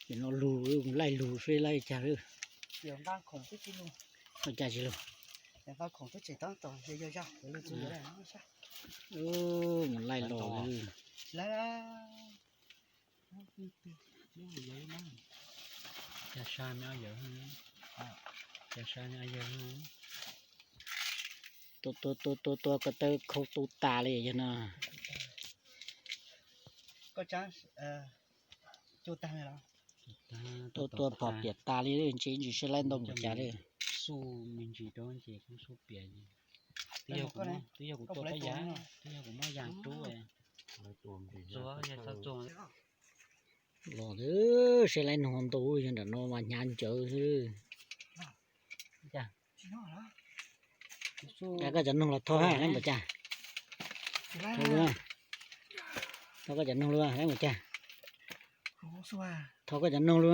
Ces no lug, mus laij lug seb laij cas lawm. Ua cas tsis lug? Mus laij los lawm. Tua tua tua tua ko taw khau tu tas li yog no. Tua tua phom piam tas li, ntse ntsis seb laij ntau npaum cas li. Twb yog kuv tua pab yas, twb yog kuv muab yas rub. Los lawm, seb laij nug ntau, yog nram no mas hnyav ncawv xwb. Koj cov noog los thau ha, laij npaum cas? Thau koj cov noog lub, laij npaum cas? Thau koj cov noog lub.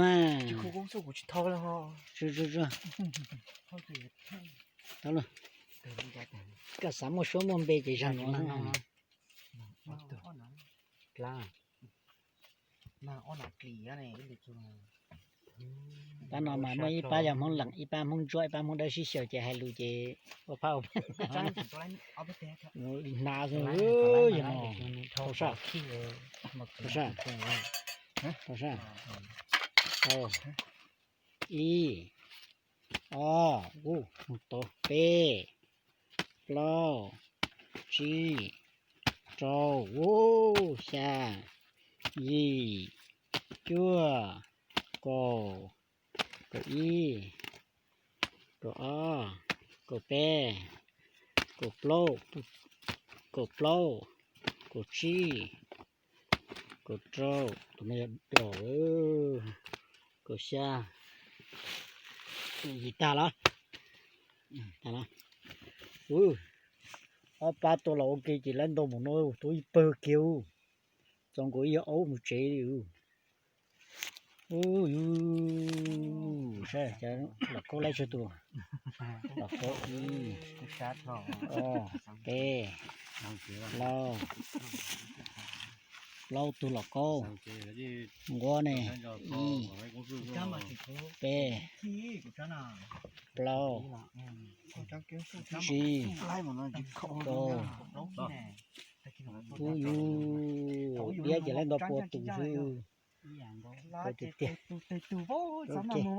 Thau lawm. Koj xav muaj suab muaj npe ces zag no. Pab no mas muaj ib pab yog Hmoob Leem, ib pab Hmoob Ntsuab, ib pab Hmoob Dawb Sib Xyaw ces hais lus ces ua phab ua pheej. Hnav xwb, yog no. Thau sab, thau sab, thau sab. Ib, ob, ub, tau, peb, plaub, tsib, rau, ub, xya, yim, cuaj, kaum, kaum ib, kaum ob, kaum peb, kaum plaub, kaum plaub, kaum tsib, kaum rau, tus no yog dom, kaum xya, yim tag los. Ub, ob pab tua los ua ke ces laij ntau mus no tua ib pawg kiag, txaus nkaus ib yog aub mus tsev li. Ub, yus saib cov los kaub laib tsawg tus. Los kaub ib, ob, peb, plaub, plaub tug los kaub. Nquab ne, ib, peb, plaub, tsib, rau, ub, yus diab ces laij ntau pua tus xwb. Tus tiag.